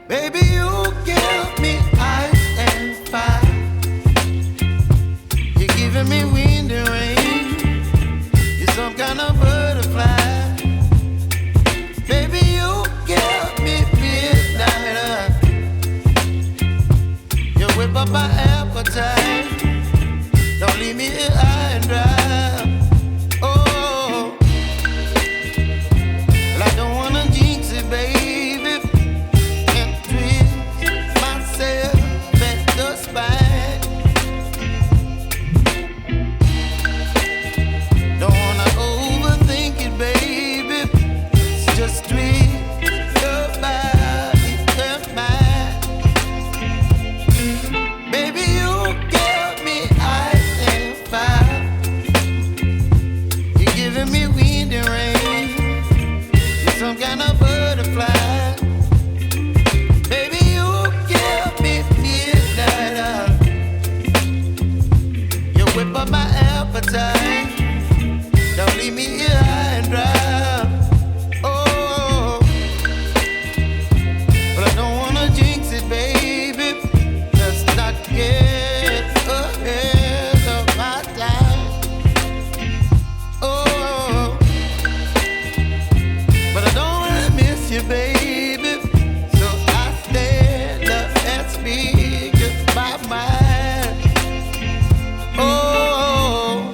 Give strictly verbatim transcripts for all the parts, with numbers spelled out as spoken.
Baby, you give me ice and fire. You're giving me wind and rain. You're some kind of butterfly. Baby, you give me midnight oil. You whip up my appetite. Don't leave me here high and dry. Oh, well, I don't wanna jinx it, baby, and twist myself at the spine. Don't wanna overthink it, baby. Just twist your body and mine. Baby, you give me ice and fire. You're giving me wind and rain. You're some kind of butterfly. Baby, you give me midnight oil. You whip up my appetite. Don't leave me here high and dry. Oh, but I don't wanna jinx it, baby. Let's not get ahead of my time. Oh, but I don't wanna miss you, baby. So I stand up and speak just my mind. Oh.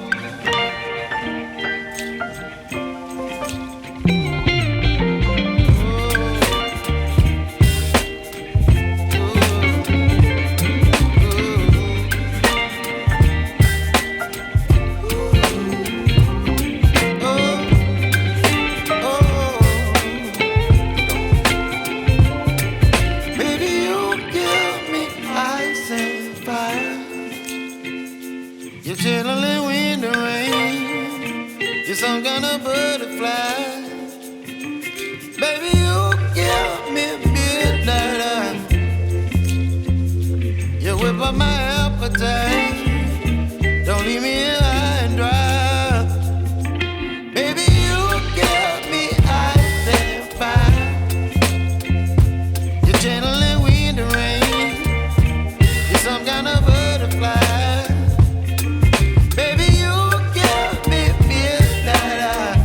Baby, you give me ice and fire. You're chilling in the rain. You're some kind of butterfly. Baby, you give me midnight oil. You whip up my appetite. Don't leave me here high and dry. Baby, you give me ice and fire. You're channeling wind and rain. You're some kind of butterfly. Baby, you give me midnight oil.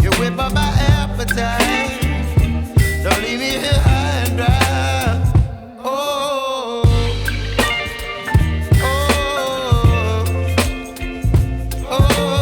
You whip up my appetite. Don't leave me here high and dry. Oh, oh, oh, oh.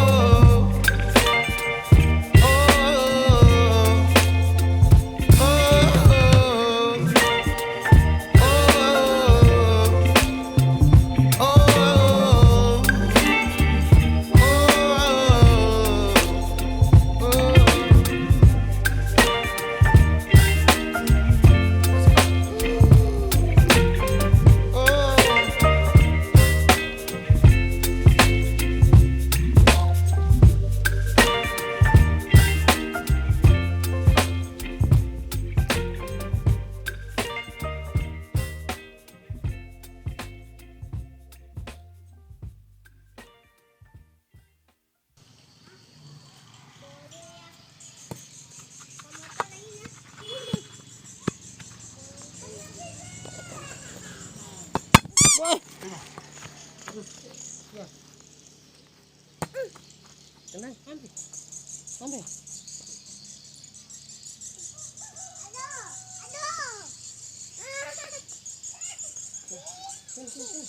Wah. Tenang, ambil. Ambil. Sini, sini, sini.